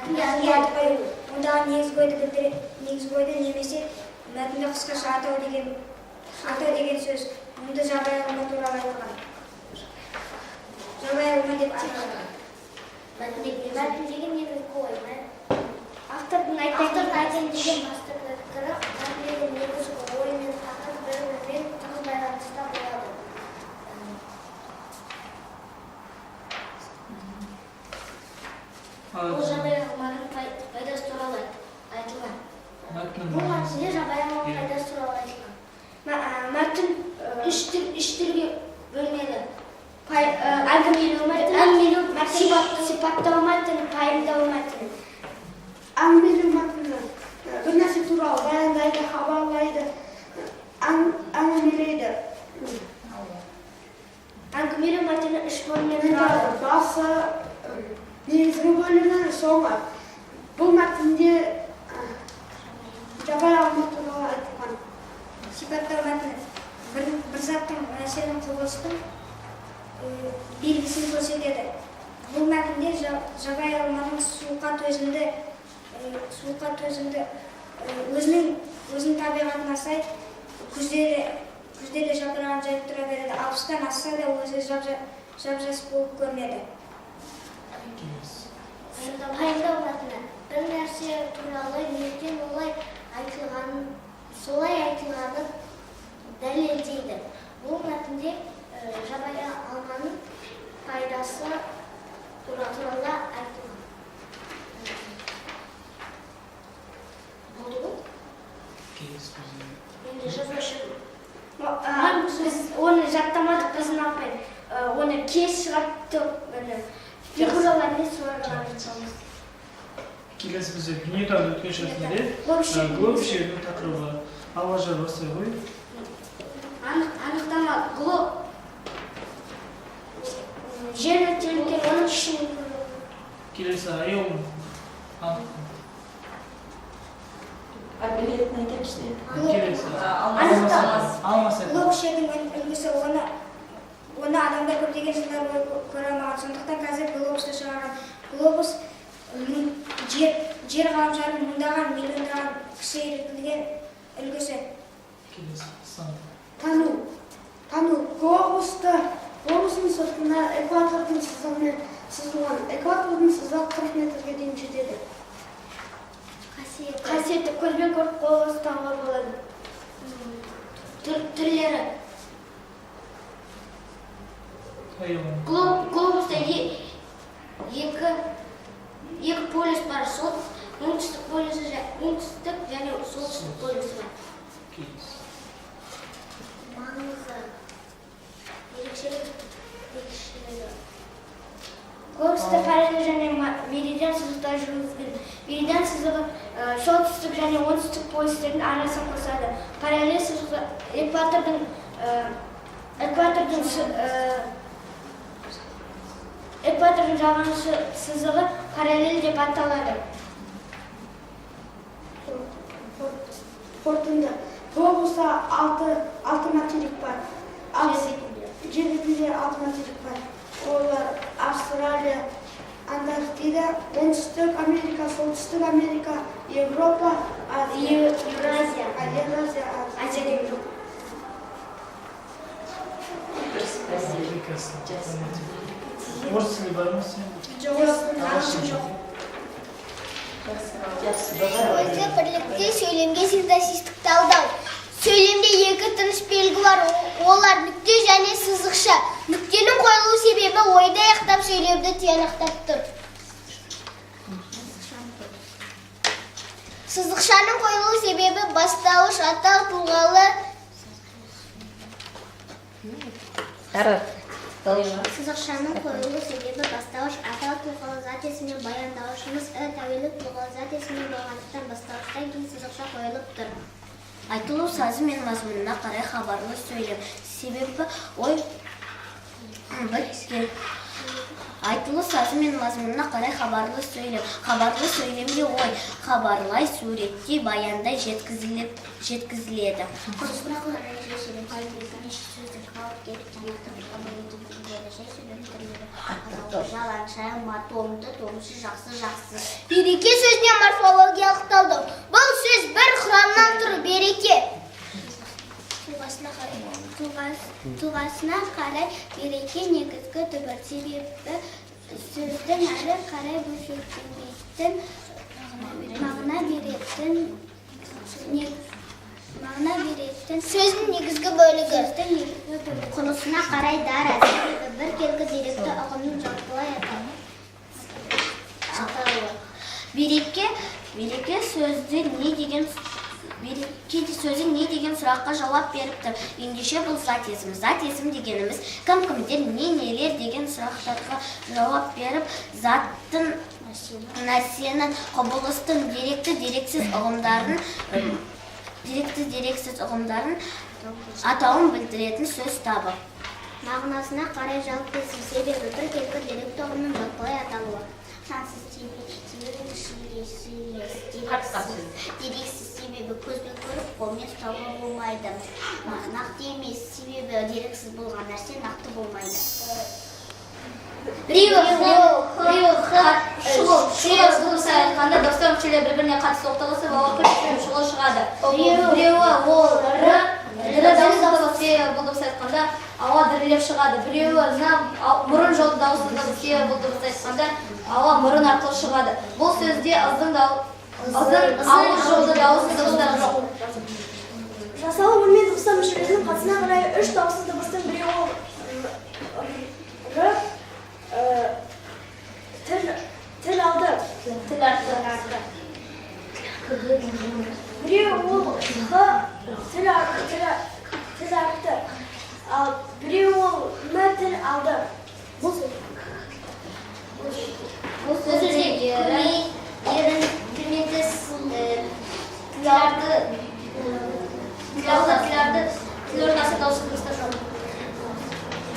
Мәтінге ат қою, ондағы негізгі ойды негізгі ойды немесе мәтінді қысқаша атау деген сөз. Мұнда жабайы алма туралы айтылған. Жабайы алма деп аталады. Мәтіндегі негізгі ой. Автордың айтайын деген басты пікірі. Мәтіндегі негізгі ой мен тақырып бір-бірімен тығыз байланыста болады. Бұл жабайы алманың пайдасы туралы айтылған. Мәтіннің Бұл мәтінде жабайы алманың пайдасы туралы айтылған. Мәтін Үш түрге бөлінеді. Әңгімелеу мәтіні, сипаттау мәтіні, пайымдау мәтіні. Әңгімелеу мәтіні бір нәрсе туралы баяндайды, хабарлайды, әңгімелейді. Әңгімелеу мәтіні үш бөлімнен тұрады. Басы, негізгі бөлімі, соңы. Бұл мәтінде жабайы алма туралы айтылған. Сипаттау мәтіні бір заттың, нәрсенің, құбылыстың белгісін көрсетеді. Бұл мәтінде жабайы алманың суыққа төзімді, өзінің табиғатына сай күзде де жапырағын жайып тұра береді. 60-тан асса да, өзі жап жас болып көрінеді. Пайымдау мәтіні бір нәрсе туралы неліктен олай айтылғанын, солай айтылғанын дәлелдейді. Бұл мәтінде жабайы алманың пайдасы туралы айтылған. Болды ғой? Келесі. Енді жазбаша. Біз оны жаттамадық, біздің апай оны кеш шығартты, міне, фигуралармен соларға жаттамыз. Келесі бізде дүниетаным өткен шәсінде Глобус жердің глобус жердің тақырыбы. Аллажар, бастай ғой. Анықтама. Жер өте үлкен, оның ішін Келесі, Аяулым. Білетін екінші. Келесі. Алмас. Алмас, Алмас айтады. Глобус жердің үлгісі. Оны адамдар көптеген жылдар бойы көре алмаған. Сондықтан қазір глобусты шығарған. Глобус жер ғаламшарының мыңдаған, миллиондаған кішірейтілген үлгісі. Келесі. Сан. Тану. Глобустың сыртына экватордың сызығымен сызылған. Экватордың сызығы 40 метрге дейін жетеді. Қасиеті. Қасиеті: көзбен көріп, қолға ұстауға болады. Түрлері. Аяулым. Глобуста екі полюс бар. Сол оңтүстік полюсі, оңтүстік және солтүстік полюсі бар. Келесі. Маңызы. Ерекшелігі. Глобуста параллель және меридиан сызықтары жүргізілген. Меридиан сызығы солтүстік және оңтүстік полюстердің арасын қосады. Параллель сызығы экватордың жалғаншы сызығы параллель деп аталады. Қорытынды. Глобуста алты материк бар. Жер бетінде алты материк бар. Олар: Австралия, Антарктида, Оңтүстік Америка, Солтүстік Америка, Европа, Азия. Евразия. А, Евразия, Азия. Азия деген жоқ. Дұрыс, спасибо. Прекрасно. Жақсы. Орыс тілі бар ма сен? Жоқ, Ағылшын жоқ. Жақсы. Сөзді бірлікте сөйлемге синтаксистік талдау. Сөйлемде екі тыныш белгі бар, олар нүкте және сызықша. Нүктенің қойылу себебі ойды аяқтап, сөйлемді тиянақтап тұр. Сызықшаның қойылу себебі бастауыш атау тұлғалы Әрі. Сызықшаның қойылу себебі бастауыш атау тұлғалы зат есіммен, баяндаушымыз і тәуелді тұлғалы зат есіммен болғандықтан, бастауыштан кейін сызықша қойылып тұр. Айтылу сазы мен мазмұнына қарай хабарлы сөйлем. Себебі ой біткен. Айтылу сазы мен мазмұнына қарай хабарлы сөйлем. Хабарлы сөйлемде ой хабарлай, суреттей, баяндай жеткізіледі. Құрылысына қарай жай сөйлем бірнеше сөздің қалып келіп жанақтап бөлінеді. Жай сөйлем түрлері: атауы, жалаң, жайылма, толымды, толымсыз, жақсы, жақсыз. Береке сөзіне морфологиялық талдау. Бұл сөз бір құрамнан тұр: береке. Тұлғасына қарай береке негізгі түбір, себебі сөздің әрі қарай бөлшектенбейтін, мағына беретін Сөздің негізгі бөлігі. Сөздің негізгі бөлігі. Құрылысына қарай дара, себебі біркелкі деректі ұғымның жалпылай атауы. Береке сөзі не деген сұраққа жауап беріп тұр. Ендеше, бұл зат есім. Зат есім дегеніміз кім, кімдер, не, нелер деген сұрақтарға жауап беріп, заттың, нәрсенің, құбылыстың деректі, дерексіз ұғымдарын деректі, дерексіз ұғымдарын атауын білдіретін сөз табы. Мағынасына қарай жалпы есім, себебі біркелкі деректі ұғымның жалпылай аталуы. Сансыз, себебі кіші емес. Дерексіз, себебі көзбен көріп, қолмен ұстауға болмайды. Нақты емес, себебі дерексіз болған нәрсе нақты болмайды. Біреуі х шұғыл. Себебі бұл дыбысты айтқанда дыбыстау мүшелері бір біріне қатты соқтығысып, ауа күш шұғыл шығады. Біреуі ол р р дауысты дыбыс, себебі бұл дыбысты айтқанда ауа дірілдеп шығады. Біреуі н мұрын жолды дауысты дыбыс, себебі бұл дыбысты айтқанда ауа мұрын арқылы шығады. Бұл сөзде ыздың ауыз жолды дауысты дыбыстары жоқ. Жасалу бөлме дыбыстау мүшелерінің қатысына қарай үш дауыссыз дыбыстың біреуі ол р, тіл алды. Тіл арты. Біреуі ол х тіл артты. Ал біреуі ол м тіл алды. Бұл сөзде көмей, ерін, тілмен тіс, тіл арты, тіл алды, тіл арты, тіл ортасы дауысты дыбыстар жоқ.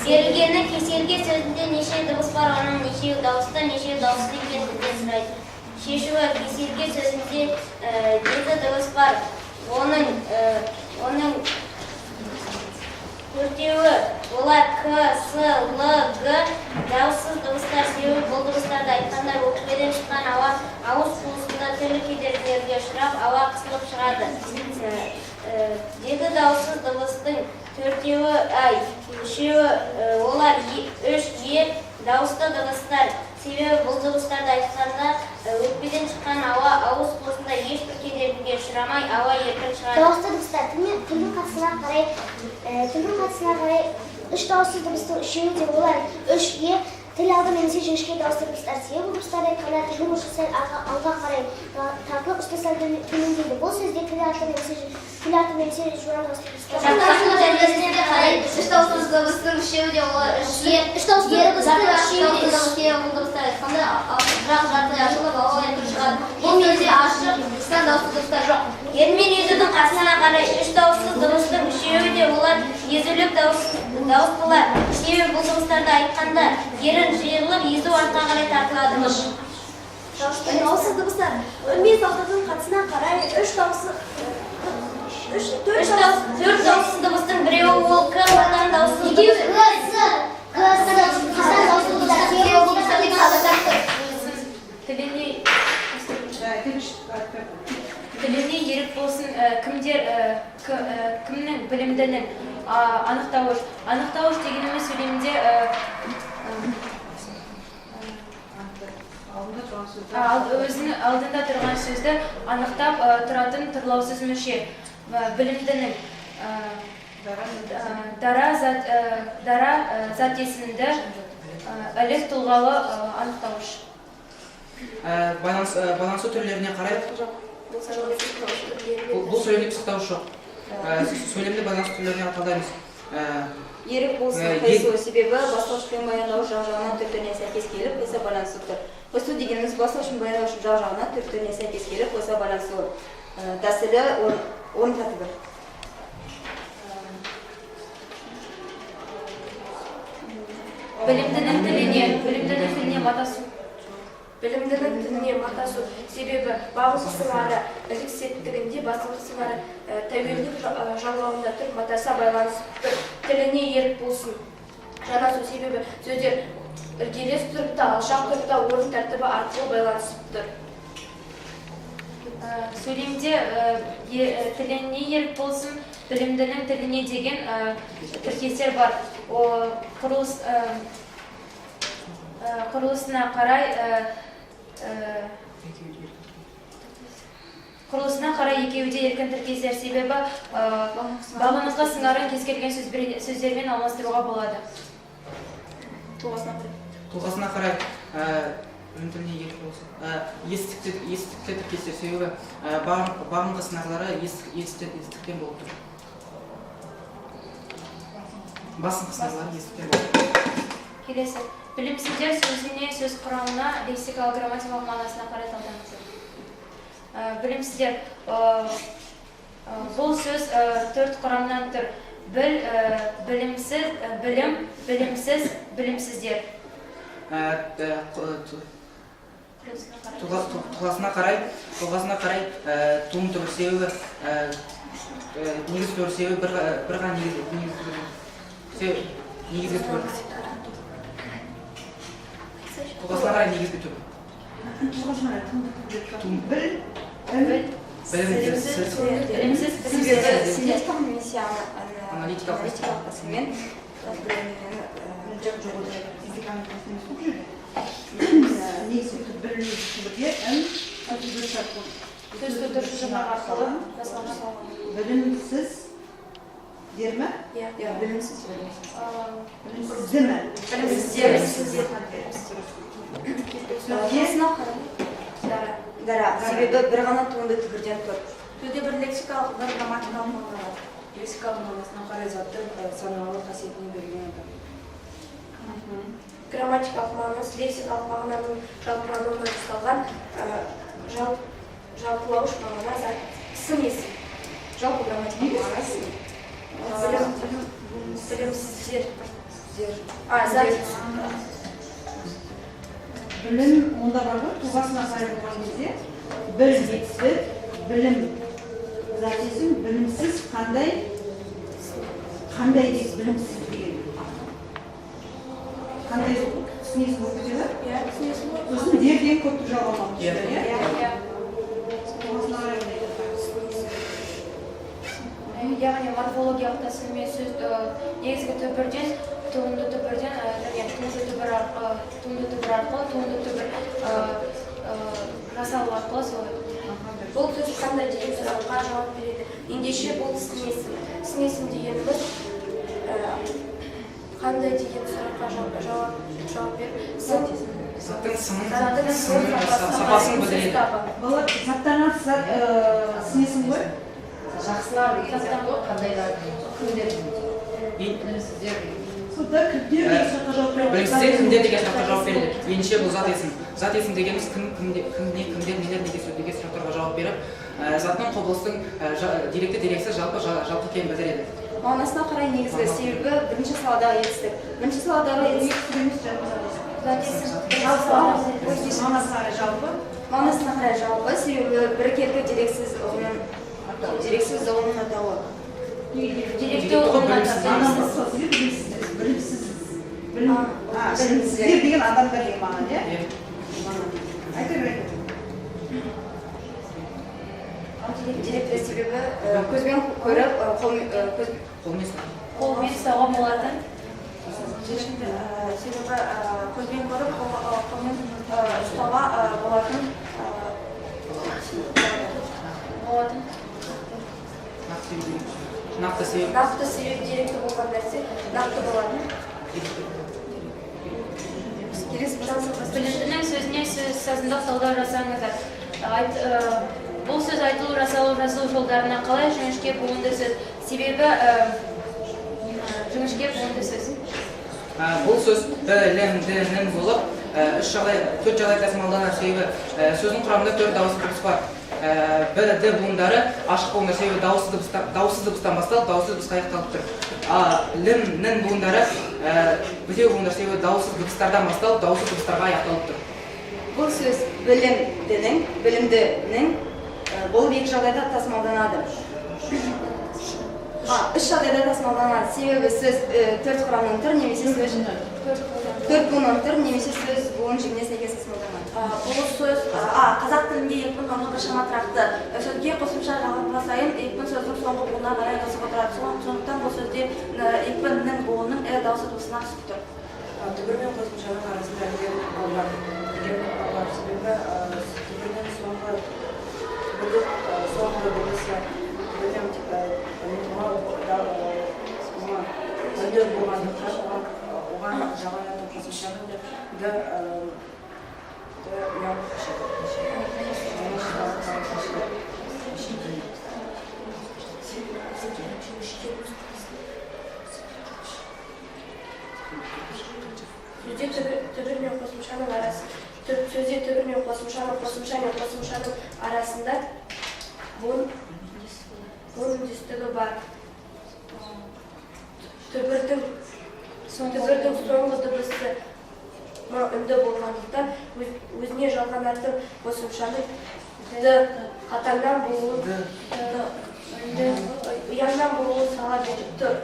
Берілгені кеселге сөзінде неше дыбыс бар, оның нешеуі дауысты, нешеуі дауыссыз екенін сізден сұрайды. Шешуі: кеселге сөзінде жеті дыбыс бар, оның төртеуі, олар к, с, л, г, дауыссыз дыбыстар, себебі бұл дыбыстарды айтқанда өкпеден шыққан ауа ауыз қуысында түрлі кедергілерге ұшырап, ауа қысылып шығады. Жеті дауыссыз дыбыстың төртеуі, ай, үшеуі, олар үш, е, дауысты дыбыстар, себебі бұл дыбыстарды айтқанда өкпеден шыққан ауа ауыз қуысында ешбір кедергіге ұшырамай, ауа еркін шығады. Дауысты дыбыстар тілдің қатысына қарай үш дауыссыз дыбыстың үшеуі де, олар үш, е, тіл алды немесе жіңішке дауысты дыбыстар, себебі бұл дыбыстарды айтқанда тілдің ұшы сәл алға қарай тартылып, үсті сәл төмендейді. Бұл сөзде тіл арты немесе жуан дауысты дыбыстар. Жақтасу дәрежесіне қарай үш дауыссыз дыбыстың үшеуі де, олар үш, е, Үш дауысты ер, дыбыстың жарты үшеуі де дауысты дыбыс, себебі бұл дыбыстар айтқанда жақ жартылай ашылып, ауа еркін шығады. Бұл сөзде ашық сан дауысты дыбыстар жоқ. Ерін мен езудің қатысына қарай үш дауыссыз дыбыстың үшеуі де, олар езулік дауыстылар, себебі бұл дыбыстарды айтқанда ерін жиырылып, езу артқа қарай тартылады. Дауыссыз дыбыстар үн мен дауыстардың қатысына қарай үш дауысы үш төрт Үш дауыс, төрт дауыссыз дыбыстың біреуі ол к қатаң дауыссыз дыбыс. Г, с, Г, с, қатаң дауысты дыбыстар, себебі бұл дыбыстарды айтқанда Тіліне ерік болсын, кімдер, кімнің, білімдінің. Анықтауыш. Анықтауыш дегеніміз сөйлемде өзінің алдында тұрған сөзді анықтап тұратын тұрлаусыз мүше. Білімдінің, дара зат есімді ілік тұлғалы анықтауыш. Байланысу түрлеріне қарай бұл сөйлемде пысықтауыш жоқ. Сөйлемді байланысу түрлеріне талдаймыз. Ерік болсын қосу, себебі бастауыш пен баяндауыш жақ жағынан түр түріне сәйкес келіп қоса байланысып тұр. Қосу дегеніміз бастауыш пен баяндауыш жақ жағынан түр түріне сәйкес келіп қоса байланысуы. Тәсілі, орын тәртібі. Білімдінің тіліне, білімдінің тіліне. матасу. Білімдінің тіліне матасу, себебі бағынғы сыңары ілік септігінде, басыңқы сыңары тәуелдік жалғауында тұр, матаса байланысып тұр. Тіліне ерік болсын. Жанасу, себебі сөздер іргелес тұрып та, алшақ тұрып та, орын тәртібі арқылы байланысып тұр. Сөйлемде тіліне ерік болсын, білімдінің тіліне деген тіркестер бар. Құрылысына қарай екеуі де еркін тіркестер, себебі бағыныңқы сыңарын кез келген сөздермен алмастыруға болады. Тұлғасына қарай тіліне ерік болсын. Естікті тіркестер, себебі бағынғы сыңарлары естіктен болып тұр. Басыңқы сыңарлары естіктен болып тұр. Келесі. Білімсіздер сөзіне сөз құрамына лексикалық грамматикалық мағынасына қарай талдаңыздар. Білімсіздер, бұл сөз төрт құрамнан тұр. Біл, білімсіз, білім, білімсіз, білімсіздер. Тұлғасына қарай туым түбір, себебі негізгі түбір, себебі бір ғана негізгі түбір. Тұлғасына қарай негізгі түбір. Білімсіз. Білімсіз. Себебі синтетикалық немесе Аналитикалық. Аналитикалық тәсілмен Сөз тудырушы жұрнақ арқылы жасалған. Білімсіз дер ме? Иә. Иә, білімсіз. Білімсізді ме? Білімсіздер. Тұлғасына қарай Дара. Дара, себебі бір ғана туынды түбірден тұр. Түрде бір лексикалық, бір грамматикалық мағыналар. Лексикалық мағынасына қарай заттың саналы қасиетіне берілген атау. Грамматикалық мағынасы лексикалық мағынаның жалпылануынан жасалған жалпылауыш мағына зат сын есім. Жалпы грамматикалық мағынасы. Білімсіздер. Зат есім. Білім онда бар ғой, тұлғасына қарай болған кезде біл етістік, білім зат есім, білімсіз қандай, қандай деп білімсіз деген. Қандай сын есім болып кетеді? Иә, сын есім болып. Сосын дер деген көптік жалғау Иә. Иә. Тұлғасына қарай ондай. Яғни морфологиялық тәсілмен сөз негізгі түбірден туынды түбірден, және туынды түбір арқылы, туынды түбір арқылы, туынды түбір жасалу арқылы солай. Бұл сөз қандай деген сұраққа жауап береді. Ендеше бұл сын есім. Сын есім дегеніміз қандай деген сұраққа жауап беріп, сын Заттың сынын, заттың сынын, сапасын білдіреді. Балалар, заттарынан сын есім ғой? Жақсылар деген сияқты ғой, қандайлар деген, кімдер деген. Білімсіздер деген. Сонда кімдер деген сұраққа жауап береді. Білімсіздер кімдер деген сұраққа жауап береді. Ендеше бұл зат есім. Зат есім дегеніміз кім, кімде, кім, не, кімдер, нелер, неге деген сұрақтарға жауап беріп, заттың, құбылыстың деректі, дерексіз, жалпы, жалпы екенін білдіреді. Мағынасына қарай негізгі, себебі бірінші саладағы етістік. Бірінші саладағы етістік. Зат есім. Мағынасына қарай жалпы. Мағынасына қарай жалпы, себебі біркелкі дерексіз ұғымның, дерексіз ұғымның атауы. Деректі ұғымның атауы. Білімсіз, білім, білімсіздер деген адамдар деген мағына, иә? Иә. Айта бер, айта бер. Деректі, себебі көзбен көріп, қолмен, көз Қолмен ұстау. Қолмен ұстауға болатын. Себебі көзбен көріп, қолмен ұстауға болатын. Болатын. Нақты себеп деген. Нақты себеп. Нақты себеп деректі болған нәрсе нақты болатын. Келесі. Білімдінің сөзіне сөз сазындық талдау жасаңыздар. Бұл сөз айтылу, жасалу, жазылу жолдарына қалай жіңішке буынды сөз. Себебі жіңішке буынды сөз. Бұл сөз білімдінің болып, Үш жағдай, төрт жағдай тасымалданады, себебі сөздің құрамында төрт дауысты дыбыс бар. Б, Д буындары ашық буындар, себебі дауыссыз дыбыстан басталып, дауыссыз дыбысқа аяқталып тұр. А, Л, Н буындары бітеу буындар, себебі дауыссыз дыбыстардан басталып, дауыссыз дыбыстарға аяқталып тұр. Бұл сөз білімдінің, білімдінің болып екі жағдайда тасымалданады. Үш жағдайда тасымалданады. Себебі сөз төрт құрамнан тұр немесе сөз төрт буыннан тұр немесе сөз буын жігіне сәйкес тасымалданады. Бұл сөз қазақ тілінде екпін орны біршама тұрақты. Сөзге қосымша жалғанған сайын екпін сөздің соңғы буынына қарай ығысып отырады. Сондықтан бұл сөзде екпіннің буынының э дауысы дыбысына түсіп тұр. Түбір мен қосымшаның арасында ілгері бар. Ілгері бар. Себебі түбірдің соңғы түбірдің соңғы дыбысы түбірден м үнді болғандықтан оған жалғанатын қосымшаның д д ұялы қашады. Сөзде түбір мен қосымшаның арасы сөзде түбір мен қосымшаның, қосымша мен қосымшаның арасында буын үндестігі бар. Түбірдің соңғы дыбысы м үнді болғандықтан өзіне жалғанатын қосымшаның д қатарынан болуын ұяңнан болуын талап етіп тұр.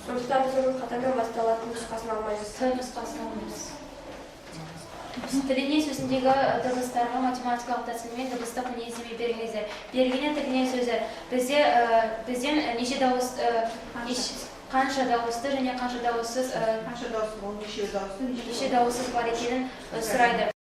Сондықтан біз оның қатарынан басталатын нұсқасын алмаймыз. Т нұсқасын алмаймыз. Тіліне сөзіндегі дыбыстарға математикалық тәсілмен дыбыстық мінездеме беріңіздер. Бергені тіліне сөзі бізден неше дауыс, қанша дауысты және қанша дауыссыз, қанша дауысты, ол неше дауысты, неше дауыссыз бар екенін сұрайды.